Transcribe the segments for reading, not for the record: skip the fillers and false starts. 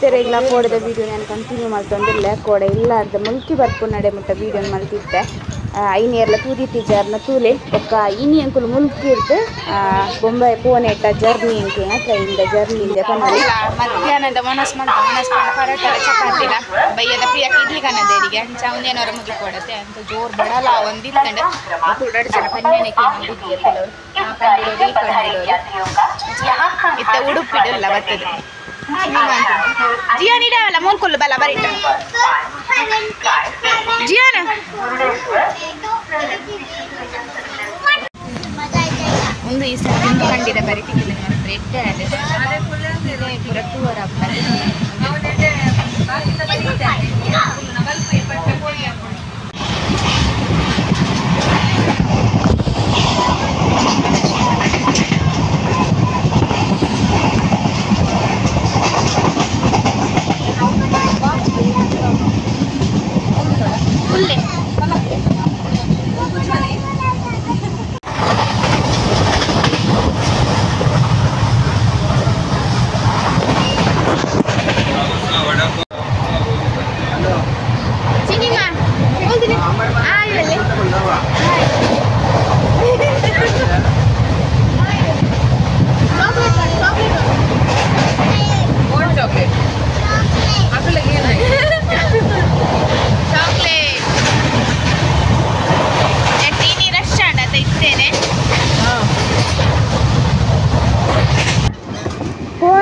ಮಾತೆರೆಗ್ಲ ಕೋಡೆದ video ನಾನು continue ಮಲ್ತೊಂದಿಲ್ಲ ಕೋಡೆ ಇಲ್ಲಾರ್ದ ಮುಲ್ಕಿ ಬರ್ಪು ನಡೆ ಮುಟ್ಟ ವೀಡಿಯೋ ಮಲ್ತಿತ್ತೆ ಐನೇರ್ಲ ತೂದಿತ್ತಿ ಜಾರ್ನ ತೂಲೆ ಬೊಕ್ಕ ಇನಿ ಅಂಕುಲು ಮುಲ್ಕಿ ಇರ್ದು ಬೊಂಬೈ ಪೋನೆಟ್ಟ ಜರ್ನಿ ಅಂಕುಲ್ನ ಟ್ರೈನ್ದ ಜರ್ನಿ ಇಂದ ಪನೊಲಿ ಮಧ್ಯಾಹ್ನದ ಮನಸ್ ಮಲ್ತ ಮನಸ್ ಪರೋಟ ಚಪಾತಿಲ ಬಯ್ಯದ ಪ್ರಿಯಕ್ಕೆ ಇಡ್ಲಿ ಕನ್ನದೇರಿಗೆ ಅಂಚ ಒಂದೇನವರ ಮುಗಿ ಕೊಡತ್ತೆ ಅಂತ ಜೋರು ಬಡಲ ಒಂದಿತ್ತಂಡ ತುಡಡ್ ಜನ ಪನ್ನೇನೆ ಕೇಂದಿದ್ದೀಯ ಕೆಲವರು ಕಂಡಿಡೋರು ಈ ಕಂಡಿಡೋರು ಇತ್ತ ಉಡುಪಿಡಲ್ಲ ಬರ್ತದೆ ಜಿಯಾನ್ ಇಡವಲ್ಲ ಮೂಲ್ಕುಲ್ಲು ಬಲ ಬರಿಟ ಜಿಯಾನ ಒಂದು ಈ ಸಲ ಕಂಡಿದೆ ಬರಿತಿದ್ದಿಲ್ಲ ಬ್ರೆಡ್ ಪೂರ ಟೂರ್ ಆಗ್ತದೆ.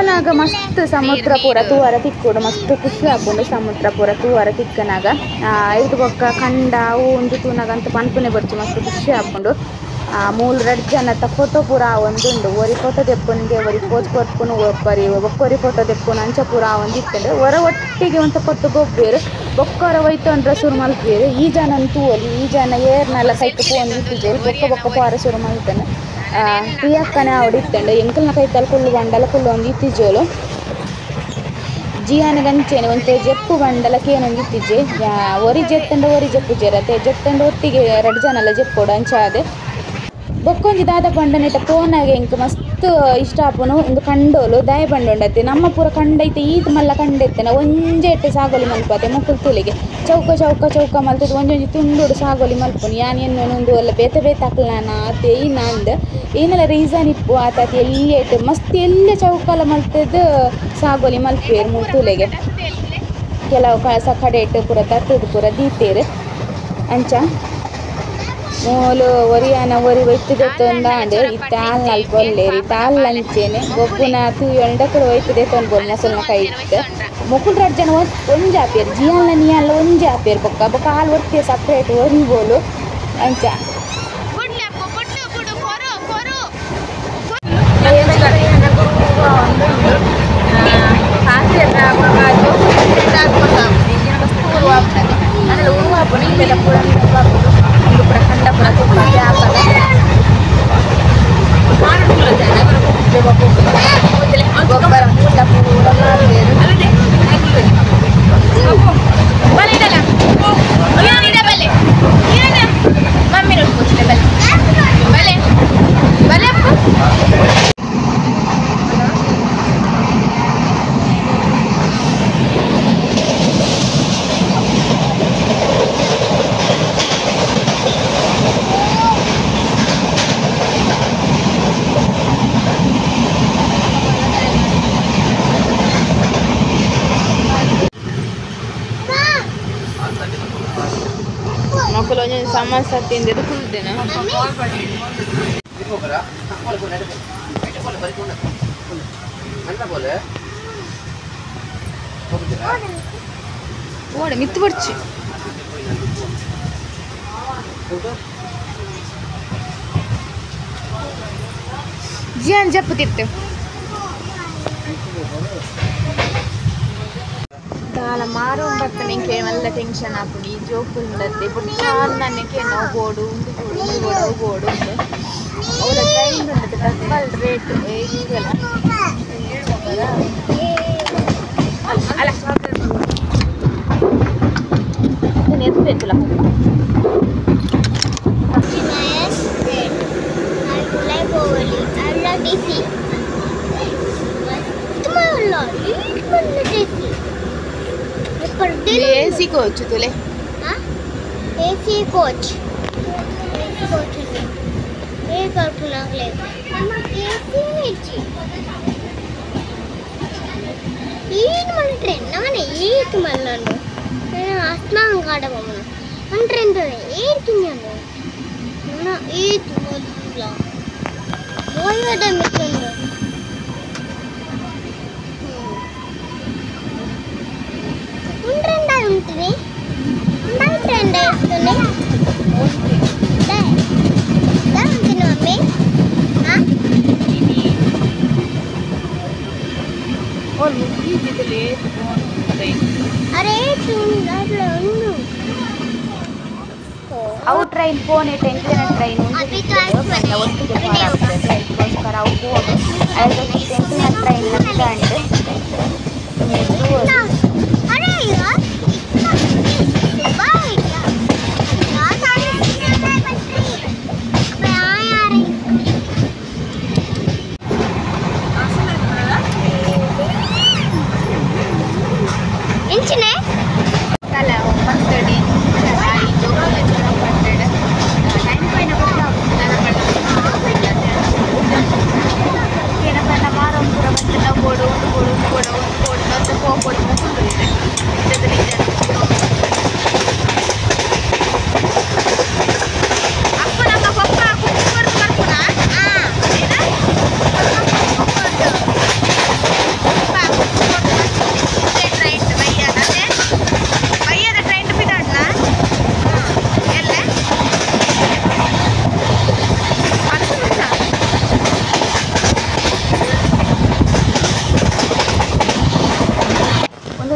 ಪೋನಾಗ ಮಸ್ತ್ ಸಮುದ್ರ ಪೂರ ತೂವರ ತಿಕ್ಕೋಡು ಮಸ್ತ್ ಖುಷಿ ಆಪುಂಡು ಸಮುದ್ರ ಪೂರ ತೂವರ ತಿಕ್ಕನಾಗ ಐದು ಬೊಕ್ಕ ಕಂಡ ಅವು ಒಂದು ತೂನಾಗ ಅಂತ ಪನ್ಪುನೆ ಬರ್ಚು ಮಸ್ತ್ ಖುಷಿ ಆಪುಂಡು ಮೂಲು ರಡ್ಡ್ ಜನತ ಫೋಟೋ ಪೂರ ಒಂದುಂಡು ಒರಿ ಫೋಟೋ ದೆಪ್ಪುನಿಗೆ ಒರಿ ಪೋಸ್ ಕೊರ್ಪುನು ಒಬ್ಬರಿ ಬೊಕ್ಕೊರಿ ಫೋಟೋ ದೆಪ್ಪುನು ಅಂಚ ಪೂರ ಒಂದು ಇತ್ತಂಡು ಹೊರ ಒಟ್ಟಿಗೆ ಒಂತ ಪೊಟ್ಟು ಗೊಬ್ಬೇರು ಬೊಕ್ಕೊರ ಒಯ್ತೊಂಡ್ರ ಶುರು ಮಲ್ಪೇರು ಈ ಜನ ತೂವಲಿ ಈ ಜನ ಏರ್ನೆಲ್ಲ ಕೈಕ್ ಪೋನ್ ಇತ್ತಿಜೆರ್ ಬೊಕ್ಕ ಬೊಕ್ಕ ಪೋರ ಶುರು ಮಲ್ತನು ಪ್ರಿಯಕ್ಕನೆ ಅವಡಿತ್ತಂಡು ಎಂಕಲ್ನ ಕೈತಲ್ ಕುಲ್ಲು ಬಂಡಲ ಕುಲ್ಲು ಒಂದು ಇತ್ತಿಜೋಲು ಜಿಯಾನ ಗಂಚೇನೆ ಒಂತೆ ಜೆಪ್ಪು ಬಂಡಲ ಕೇನೊಂದು ಇತ್ತಿಜೆ ಒರಿ ಜೆತ್ತಂಡ ಒರಿ ಜೆಪ್ಪು ಜೆರತೆ ಜೆತ್ತಂಡ ಒಟ್ಟಿಗೆ ರಡ್ಡ್ ಜನಲ ಜೆಪ್ಪೋಡು ಅಂಚಾದೆ ಬೊಕ್ಕೊಂಜಿ ದಾದ ಪಂಡನೆಟ ಪೋನಾಗ ಎಂಕ್ ಮಸ್ತ್ ಇಷ್ಟ ಆಪುನು ಉಂದು ಕಂಡೋಲು ದಾಯ ಬಂಡೊಂಡತ್ತೆ ನಮ್ಮ ಪೂರ ಕಂಡೈತೆ ಈತ್ ಮಲ್ಲ ಕಂಡೆತ್ತನ ಒಂಜೆಟ್ ಸಾಗೋಲಿ ಮಲ್ಪತೆ ಮೊಕುಲು ತುಲಿಗೆ ಚೌಕ ಚೌಕ ಚೌಕ ಮಲ್ತದ ಒಂಜೊಂಜಿ ತುಂಡುಡು ಸಾಗೋಲಿ ಮಲ್ಪುನು ಯಾನ್ ಎನ್ನೊನು ಉಂದು ಅಲ್ಲ ಬೇತೆ ಬೇತೆ ಅಕ್ಲ್ನಾನ ಆತೆ ಈ ನಂದ್ ಏನೆಲ್ಲ ರೀಸನ್ ಇಪ್ಪು ಆತಾತಿ ಎಲ್ಯೆಟ್ ಮಸ್ತ್ ಎಲ್ಯ ಚೌಕಲ ಮಲ್ತದ ಸಾಗೋಲಿ ಮಲ್ಪುವೆರ್ ತುಲೆಗೆ ಕೆಲವು ಕಡೆಟ್ ಪೂರ ತತ್ತದ ಪೂರ ದೀತೇರು ಅಂಚ ಮೂಲು ಒರಿಯಾನ ಒರಿ ಒಯ್ತುದೆತ್ತೊಂದಾಂಡ್ ಇತ್ತೆ ಆಲ್ ನಲ್ಪ ಒಲ್ಲೆರ್ ಇತ್ತೆ ಆಲ್ ಅಂಚೆನೆ ಗೊಬ್ಬುನ ತೂಯೊಂಡ ಅಕುಲು ಒಯ್ತುದೆತ್ತೊಂದು ಮೊಸಲ್ನ ಕೈಟ್ ಮೊಕುಲು ರಡ್ಡ್ ಜನ ಒಂಜಿ ಆಪೆರ್ ಜಿಯಾನ್ಲ ನಿಯಾನ್ಲ ಒಂಜಿ ಆಪೆರ್ ಬೊಕ್ಕ ಬೊಕ್ಕ ಆಲ್ ಒರ್ತಿ ಸಪ್ರೇಟ್ ಒರಿಬೋಲು ಅಂಚ ಸಮೋಸ ತಿಂದಿದ್ದು ಕುಲ್ದೇನ ಓಡ ಮಿತ್ತು ಬರ್ಚಿ ಜಿಯಾನ್ ಜಪ್ಪು ತಿರ್ತೆ ದಾಲ ಮಾರುಂಬತ್ತನೆ ಮಲ್ಲ ಟೆನ್ಷನ್ ಆಪುಂಡು ಈ ಜೋಕುಲ್ನತ್ತೆ ಬೊಕ್ಕ ನನ್ನಕ್ಕೆ ನಾವು ಬೋಡು ಉಂದು ಬೋಡು ಉಂದು ಬೋಡು ಅವು ಬೋಡು ಉಂದು ಅವರ ಟ್ರೈನ್ ಉಂಟು ಡಬಲ್ ರೇಟ್ ಈಗಲ ಅಲ್ಲ ಎತ್ತುಲ ಎಸಿ ಕೋಚ್ ತುಲೆ ಎಸಿ ಕೋಚ್ ಎಸಿ ಕೋಚ್ ಏ ಕಲ್ಪನಾಗ್ಲೇ ನಮ್ಮ ಎಸಿ ಇಜ್ಜಿ ಏನು ಮಲ್ಲ ಟ್ರೈನ್ ನಾನೇ ಏತ್ ಮಲ್ಲಂಡು ನಾನು ಅಸ್ಮಾಂಗಾಡ ಬಮ್ಮನ ನನ್ನ ಟ್ರೈನ್ ಏನು ತಿನ್ನೋದು ನಾನು ಏತ್ ಮೊದಲ ಬೋಯದ ಮಿತ್ತಂಡು ಟ್ರೆಂಡ್ ఉంటుంది ట్రెండ్ అవుతుంది ఉంటుంది మమ్మీ. అరే ಅವು ಟ್ರೈನ್ ಪೋನೆ ಟೆಂಕ್ಲೆನ ಟ್ರೈನ್ ಒಟ್ಟಿಗೆ ಅದಕ್ಕೋಸ್ಕರ ಅವು ಪೋಡು ಟೆಂಕ್ಲೆನ ಟ್ರೈನ್ ಉಂಟು.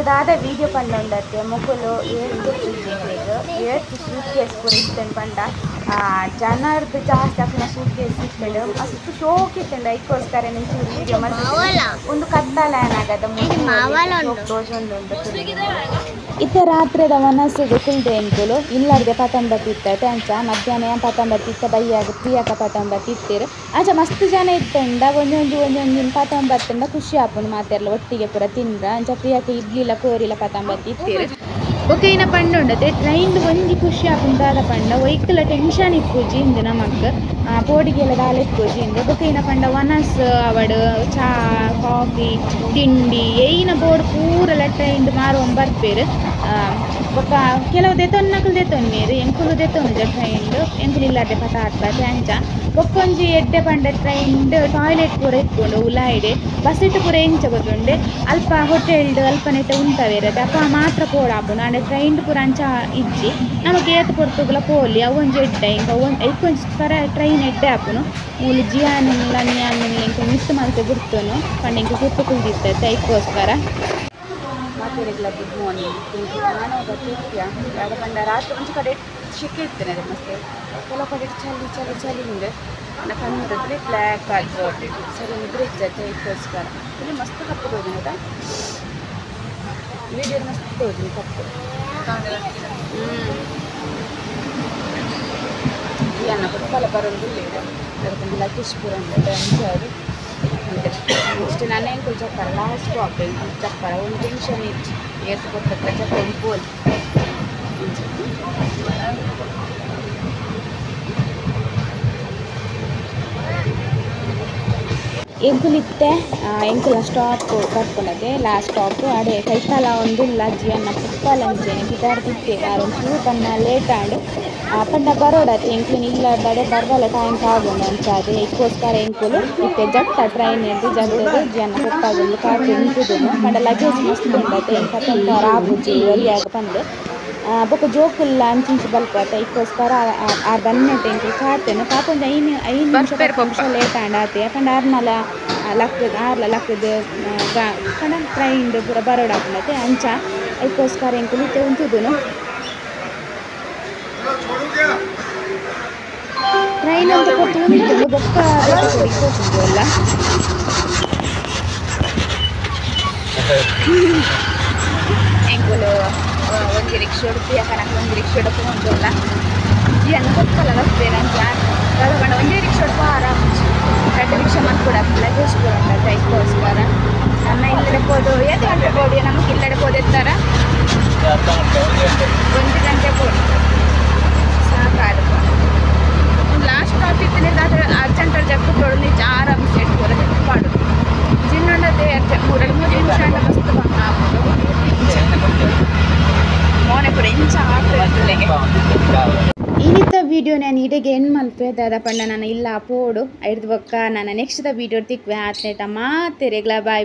ದಾದ ವೀಡಿಯೋ ಪಂಡ ಮೊಕುಲು ಏತ್ ಏತ್ ಸೂಟ್ ಕೇಸ್ ಪೂರ ಇತ್ತಂಡು ಪಂಡ ಜನರ್ದು ಜಾಸ್ತಿ ಅಕ್ನ ಸೂಟ್ ಕೇಸ್ ಇತ್ತಂಡು ಮಸ್ತ್ ಶೋಕ್ ಇತ್ತಂಡು ಐಕ್ಕೋಸ್ಕರ ನಿಂಚೂರು ವೀಡಿಯೋ ಮಲ್ತ್ ಒಂದು ಕತ್ತಲ ಏನಾಗದ ಇತ್ತೆ ರಾತ್ರಿದ ಮನಸ್ಸಿಗೆ ಕುಲ್ದೆ ಎಂಕುಲು ಇಲ್ಲರ್ದೆ ಪತಂಬತ್ತಿ ಇತ್ತತೆ ಅಂಚ ಮಧ್ಯಾಹ್ನ ಏನ್ ಪತಂಬತ್ತಿ ಇತ್ತ ಬಯ್ಯಾಗ ಪ್ರಿಯಕ ಪತಂಬತ್ತಿ ಇತ್ತೀರು ಅಂಚ ಮಸ್ತ್ ಜನ ಇತ್ತಂಡ ಒಂಜೊಂಜಿ ಒಂಜೊಂಜಿನ ಪತಂಬತ್ತಂಡ ಖುಷಿ ಆಪುಂಡು ಮಾತೆರ್ಲ ಒಟ್ಟಿಗೆ ಪೂರ ತಿಂದ್ರ ಅಂಚ ಪ್ರಿಯಕ ಇಡ್ಲಿಲ ಕೋರಿಲ ಪತಂಬತ್ತಿ ಇತ್ತೀರು. ಬೊಕ್ಕ ಇನ್ನ ಪಂಡ ಉಂಡತೆ ಟ್ರೈನ್ ಒಂಜಿ ಖುಷಿ ಆಪುಂಡು ದಾದ ಪಂಡ ಒಯ್ಕಲ ಟೆನ್ಷನ್ ಇಪ್ಪುಜಿ ಇಂದು ನಮಕ್ ಪೋಡಿಗೆಲ್ಲ ದಾಲ ಇಪ್ಪುಜಿ ಇಂದು. ಬೊಕ್ಕ ಇನ್ನ ಪಂಡ ವನಸ್ ಅವಡು ಚಾ ಕಾಫಿ ತಿಂಡಿ ಏಯ್ನ ಬೋರ್ಡ್ ಪೂರೆಲ್ಲ ಟ್ರೈನ್ ಮಾರುವಂಬ ಬರ್ಪೇರು. ಬೊಕ್ಕ ಕೆಲವು ದೆತೊನ್ನಕುಲು ದೆತೊನ್ನೇರು ಎಂಕುಲು ದೆತೊನ್ನುಜ ಟ್ರೈನ್ ಎಂಕುಲು ಇಲ್ಲಾರ್ದೆ ಪತ ಆತ್ಬಾತೆ ಅಂಚ. ಬೊಕ್ಕೊಂಜಿ ಎಡ್ಡೆ ಪಂಡ ಟ್ರೈನ್ ಟಾಯ್ಲೆಟ್ ಪೂರ ಇತ್ಕೊಂಡು ಉಲಾಯಿಡೆ ಬಸ್ಸಿಟ್ಟು ಪೂರ ಎಂಚ ಗೊತ್ತುಂಡೆ ಅಲ್ಪ ಹೋಟೆಲ್ಡ್ ಅಲ್ಪ ನೆಟ್ಟ ಉಂತವೇರತೆ ಅಪ್ಪ ಮಾತ್ರ ಪೋಡಾಪುಂಡು. ಆಂಡ ಟ್ರೈನ್ ಪೂರ ಅಂಚ ಇಜ್ಜಿ ನಮಗೆ ಏತ್ ಪೊರ್ತುಗುಲ ಪೋಲಿ ಅವೊಂಜಿ ಎಡ್ಡೆ ಇಂಕ ಐಕೊಂಜಿ ಪರ ಟ್ರೈನ್ ಎಡ್ಡೆ ಆಪುನು ಮೂಲು ಜಿಯಾನುಲ್ಲ ನಿಯಾನುಲ್ಲ ಇಂಕ ಮಿಸ್ ಮಲ್ತೆ ಬಿಡ್ತನು ಪಂಡ ಇಂಕ ಕುತ್ತು ಕುಲ್ದಿತ್ತತೆ ಐಕ್ಕೋಸ್ಕರ. ಮಾತೆರೆಗ್ಲ ಗುಡ್ ಮಾರ್ನಿಂಗ್. ನಾನು ಗೊತ್ತಿತ್ಯ ದಾದ ಪಂಡ ರಾತ್ರಿ ಒಂಜಿ ಕಡೆ ಶೆಕೆ ಇತ್ತೇನೆ ಅದೇ ಮಸ್ತ್ ಕೆಲವು ಕಡೆ ಚಳಿ ಚಳಿ ಚಳಿ ಉಂಡು ನನ್ನ ಕಣ್ಣು ಬ್ಲ್ಯಾಕ್ ಆಗಿ ಸರಿ ನಿದ್ರೆ ಇಜ್ಜತೆ ಐಕ್ಕೋಸ್ಕರ. ಇಲ್ಲಿ ಮಸ್ತ್ ಕಪ್ಪು ತೋಜಿನ ಆಯ್ತಾ ವಿಡಿಯೋ ಮಸ್ತ್ ತೋಜಿನ ಕಪ್ಪು ಅನ್ನ ಕೊಪ್ಪಲ ಬರೋದಿಲ್ಲ ಅದಕ್ಕೊಂದು ಲಗೇಜ್ ಪೂರ ಉಂಟು ಅಂಚಾರು ನೆಕ್ಸ್ಟ್ ನಾನು ಎಂಕುಲು ಚಪ್ಪರ ಲಾಸ್ಟ್ ಸ್ಟಾಪ್ ಎಂಕುಲು ಚಪ್ಪರ ಒಂದು ಟೆನ್ಷನ್ ಇತ್ತು ಏತ್ ಗೊತ್ತಕ್ಕ ಚಪ್ಪ ಒಂದು ಪೋಲ್ ಎಂಕುಲಿತ್ತೆ ಎಂಕುಲ ಸ್ಟಾಪ್ ಬರ್ಪುನದೆ ಲಾಸ್ಟ್ ಸ್ಟಾಪ್ ಅಡೆ ಕೈತಾಲ ಒಂದುಲ್ಲ ಜಿಯನ್ನ ಪುಪ್ಪಲಂಚೆನೆ ಪಿದಾಡ್ದಿತ್ತೆ ಆರೊಂಚೂರು ಪನ್ನ ಲೇಟ್ ಆಂಡ್ ಪಂಡ ಬರೋಡತ್ತೆ ಎಂಕ್ಲಿನ ಇಲ್ಲದಡೆ ಬರ್ಬಲ್ಲ ಟೈಮ್ ಆಗುಂಡು ಅಂಚಾದೆ ಐಕ್ಕೋಸ್ಕರ ಎಂಕುಲು ಇತ್ತೆ ಜತ್ತ ಟ್ರೈನ್ ಎದ್ದು ಜತ್ತದು ಜಿಯನ್ನ ಪುಪ್ಪಾಗುಂಡು ಕಾತು ಉಂಟುದುನು ಪಂಡ ಲಗೇಜ್ ಮಸ್ತ್ ಉಂಡತೆ ಎಂಕ ಆಪುಜಿ ಒರಿಯಾಗ ಪಂದು ಬೊಕ್ಕ ಜೋಕುಲ್ಲ ಅಂಚಿಂಚಿ ಬಲ್ಪತ ಐಕ್ಕೋಸ್ಕರ ಆರ್ ಬನ್ನೆಟ್ ಎಂಕುಲು ಕಾತೇನು ಪಾಪ ಒಂದು ಐದು ಐದು ನಿಮಿಷ 10 ನಿಮಿಷ ಲೇಟ್ ಆಂಡ್ ಆತೆ ಪಂಡ ಆರ್ನಲ ಲಕ್ಕದ ಆರ್ಲ ಲಕ್ಕದ ಪಂಡ ಟ್ರೈನ್ ಪೂರ ಬರೋಡಾಪುಂಡತೆ ಅಂಚ ಐಕ್ಕೋಸ್ಕರ ಎಂಕುಲು ಇತ್ತೆ ಉಂತುದುನು. ಟ್ರೈನ್ ಅಂತ ಕೊಟ್ಟು ಉಂಟು ಬೊಕ್ಕ ಅಲ್ಲ ಎಂಕುಲು ಒಂಜಿ ರಿಕ್ಷೋಡು ಪ್ರಿಯಕನಕ್ಕೆ ಒಂಜಿ ರಿಕ್ಷೋಡು ಪೋಂಜೊಲ್ಲ ಜಿಯನ್ನ ಕೊಪ್ಪಲ ಬರ್ತೇನೆ ಅಂಚ ದಾದ ಒಂಜಿ ರಿಕ್ಷೋಡು ಆರಾಮ ರಡ್ಡ್ ರಿಕ್ಷಾ ಮಲ್ಪೊಡು ಲಗೇಜ್ ಪೂರ ಉಂಡತೆ ಐಕ್ಕೋಸ್ಕರ. ನನ್ನ ಇಲ್ಲಡೆ ಪೋದು ಏತ್ ಗಂಟೆ ಪೋದು ನಮಕ್ ಇಲ್ಲಡೆ ಪೋದೆತ್ತಾರ ಇನ್ನಿತ ವಿಡಿಯೋ ನಾನು ಇಡೆಗೆ ಎಂಡ್ ಮಲ್ಪೆ ದಾದ ಪಂಡ ನಾನು ಇಲ್ಲ ಪೋಡು ಐರ್ದು ಬೊಕ್ಕ ನಾನು ನೆಕ್ಸ್ಟ್ ದ ವಿಡಿಯೋ ತಿಕ್ವೆ ಆತ್ನೇಟ ಮಾತೆರೆಗ್ಲ ಬಾಯ್.